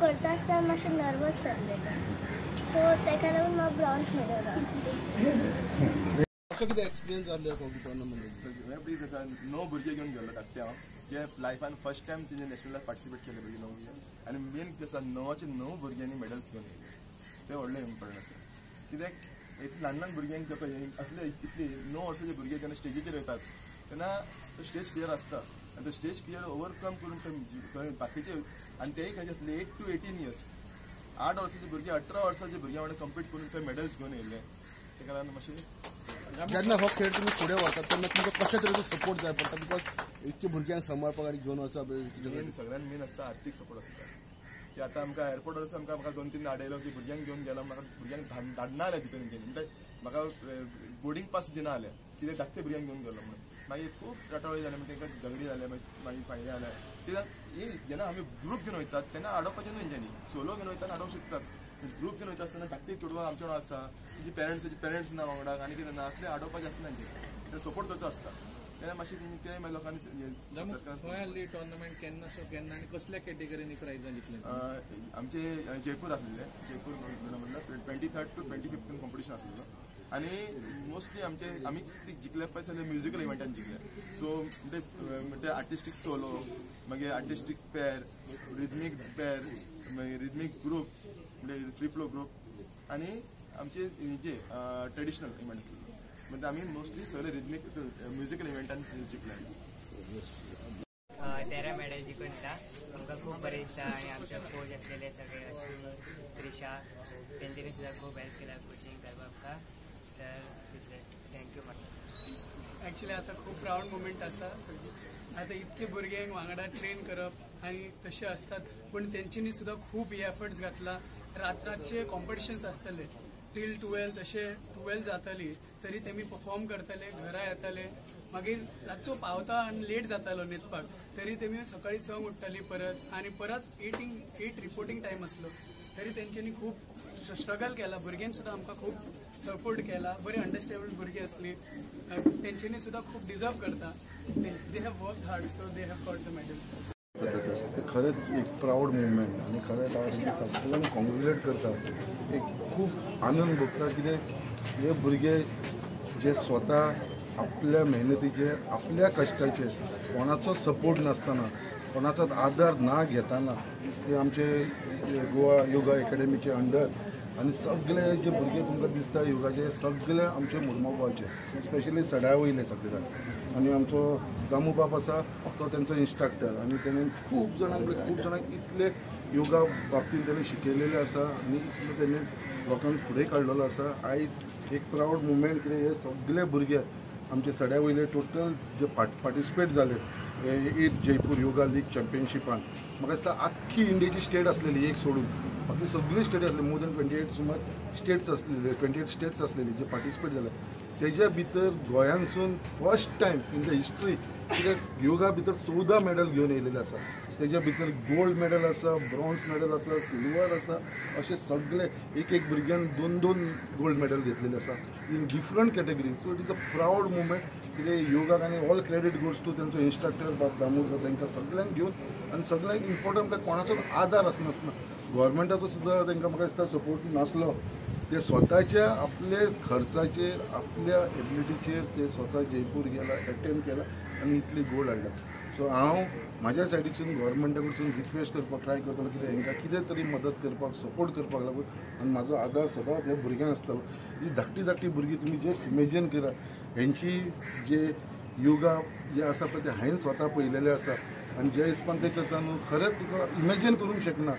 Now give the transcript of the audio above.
करता आसतना मातशें नर्वस जाल्लें, सो ताका लागून म्हाका ब्रॉन्ज मेडल गावलें. असो कितें एक्सपिरियन्स जाल्लो टुर्नामेंट? हें प्लीज आसा 9 भुरगे घेवन गेल्लो धाकटे हांव, जे लायफान फर्स्ट टायम तेंचे नॅशनलाक पार्टिसिपेट केले भुरगे 9 भुरगे. आनी मेन कितें आसा 9चे 9 भुरग्यांनी मेडल्स घेवन येयले, तें व्हडलें इम्पॉर्टंट आसा. कित्याक एक ल्हान ल्हान भुरग्यांक असले इतले 9 वर्साचे भुरगे जेन्ना स्टेजीचेर वयतात तेन्ना तो स्टेज फियर आसता आनी तो स्टेज फियर ओवरकम करून थंय बाकीचे, आनी तेय खंयचे आसले 8 to 18 years, 8 वर्साचे भुरगे 18 वर्साचे भुरग्यां वांगडा कम्पीट करून थंय मेडल्स घेवन येयले. ताका लागून मातशें जेन्ना हो खेळ तुमी फुडें व्हरतात तेन्ना तुमकां कशा तरेचो सपोर्ट जाय पडटा, because इतके भुरग्यांक सांबाळपाक आनी घेवन वचप मेन सगळ्यांत मेन आसता आर्थीक सपोर्ट आसता. की आतां आमकां एअरपोर्टार आसा, आमकां म्हाका 2-3 आडयलो की भुरग्यांक घेवन गेलो, म्हाका भुरग्यांक धाडना जालें भितर तेंच्यांनी, म्हणजे म्हाका बोर्डींग पास दिना जालें कित्याक धाकटे भुरग्यांक घेवन गेलो म्हणून. मागीर खूब रटावळी जाले, मागीर तांकां झगडी जाले, मागीर फायदे जाले. कित्याक जेन्ना आमी ग्रूप घेवन वयतात तेन्ना आडोवपाचें न्हू तेंच्यांनी, सोलो घेवन वयतना आडोवंक शकतात, ग्रूप घेवन वयता आसतना धाकटी चेडवां आमच्या वांगडा आसा, तेजी पेरंट्स ना वांगडा आनी कितें ना, असलें आडोवपाचें आसना तेंचें, सपोर्ट करचो आसता. तेन्ना मातशें तें मागीर लोकांनी खंय आहली टुर्नामेंट, केन्ना सो केन्ना आनी कसल्या कॅटेगरीनी प्रायजां जिखलीं? आमचे जयपूर आसलेले, जयपूर म्हणल्यार 23rd to 25th competition आसलेलो. आनी मोस्टली आमचे आमी जिखले पळय जाल्यार म्युजिकल इव्हेंटान जिखले. सो म्हणजे आर्टिस्टीक सोलो, मागीर आर्टिस्टीक पेर, रिदमीक पेर, मागीर रिदमीक ग्रूप म्हणजे फ्री फ्लो ग्रूप, आनी आमचे जे ट्रेडिशनल इव्हेंट आसलेलो. म्हणजे आमी मोस्टली सगळे रिदमीक म्युजिकल इव्हेंटान जिखले. 13 मेडल जिखून येता, आमकां खूब बरें दिसता. आनी आमचे कोच आसलेले सगळे अश्विनी, त्रिशा, तेंच्यांनी सुद्दां खूब हेल्प केला कोचिंग करपाक. तर तितलें, thank you. Actually आतां खूब प्रावड मुमेंट आसा. आतां इतके भुरग्यांक वांगडा ट्रेन करप आनी तशें आसतात, पूण तेंच्यांनी सुद्दां खूब एफर्ट्स घातला. रात रातचे कॉम्पिटिशन्स आसतले टील 12, तशें 12 जाताली तरी तेमी परफॉर्म करताले, घरा येताले, मागीर रातचो पावता आनी लेट जातालो न्हिदपाक, तरी तेमी सकाळी 6 उठ्ठाली परत, आनी परत 8 रिपोर्टींग टायम आसलो, तरी तेंच्यांनी खूब स्ट्रगल केला. भुरग्यांनी सुद्दां आमकां खूब सपोर्ट केला, बरी अंडरस्टँडेबल भुरगीं आसली, तेंच्यांनी सुद्दां खूब डिजर्व करता. They have work hard, so they have got the medals. खरेंच एक प्रावड मुवमेंट आनी खरेंच हांव सगळ्यांक कॉंग्रेच्युलेट करता. एक खूब आनंद भोगता कित्याक हे भुरगे जे स्वता आपल्या मेहनतीचेर, आपल्या कश्टाचेर, कोणाचो सपोर्ट नासतना, कोणाचोच आदार ना घेतना ते आमचे गोवा योगा एकेडमीचे अंडर आनी सगळे जे भुरगे तुमकां दिसता योगाचे सगळे आमचे मुरमुगांवचे, स्पेशली सड्या वयले सगळे जाण. आनी आमचो दामू बाब आसा तो तेंचो इन्स्ट्रक्टर, आनी तेणें खूब जाणांक इतले योगा बाबतींत तेणें शिकयलेलें आसा आनी इतलें तेणें लोकांक फुडें काडलेलो आसा. आयज एक प्रावड मुवमेंट कितें हे सगळे भुरगे आमचे सड्या वयले टोटल जे पार्टिसिपेट जाले 8th Jaipur yoga league चॅम्पियनशिपान, म्हाका दिसता आख्खी इंडियेची स्टेट आसलेली एक सोडून बाकी सगळी स्टेट आसली, मोर दॅन 28 सुमार स्टेट्स आसलेले, 28 स्टेट्स आसलेली जे पार्टिसिपेट जाले. तेज्या भितर गोंयांसून first time in the history कित्याक योगा भितर 14 मेडल घेवन येयलेले आसा. तेज्या भितर गोल्ड मेडल आसा, ब्रॉन्ज मेडल आसा, सिल्वर आसा, अशे सगळे एक एक भुरग्यान 2-2 गोल्ड मेडल घेतलेले आसा in different category. So it is a proud moment कितें योगाक, आनी ऑल क्रेडीट गोज टू तेंचो इन्स्ट्रक्टर बाब दामू, तांकां सगळ्यांक घेवन आनी सगळ्यांक इम्पॉर्टंट म्हळ्यार कोणाचोच आदार आसनासतना, गोवोरमेंटाचो सुद्दां तांकां म्हाका दिसता सपोर्ट नासलो, ते स्वताच्या आपले खर्चाचेर, आपल्या एबिलिटीचेर ते स्वता जयपूर गेला, एटेम्प केला आनी इतली गोल्ड हाडला. सो हांव म्हाज्या सायडीकसून गोवोरमेंटा कडसून रिक्वेस्ट करपाक ट्राय करतलो कितें हेंकां कितें तरी मदत करपाक, सपोर्ट करपाक लागून, आनी म्हाजो आदार सदांच ह्या भुरग्यांक आसतलो. ही धाकटी धाकटी भुरगीं तुमी जस्ट इमेजीन करा, हेंची जे योगा जे आसा पळय ते हांवें स्वता पळयलेलें आसा आनी जे हिसपान ते करता न्हू, खरेंच तुका इमेजीन करूंक शकना.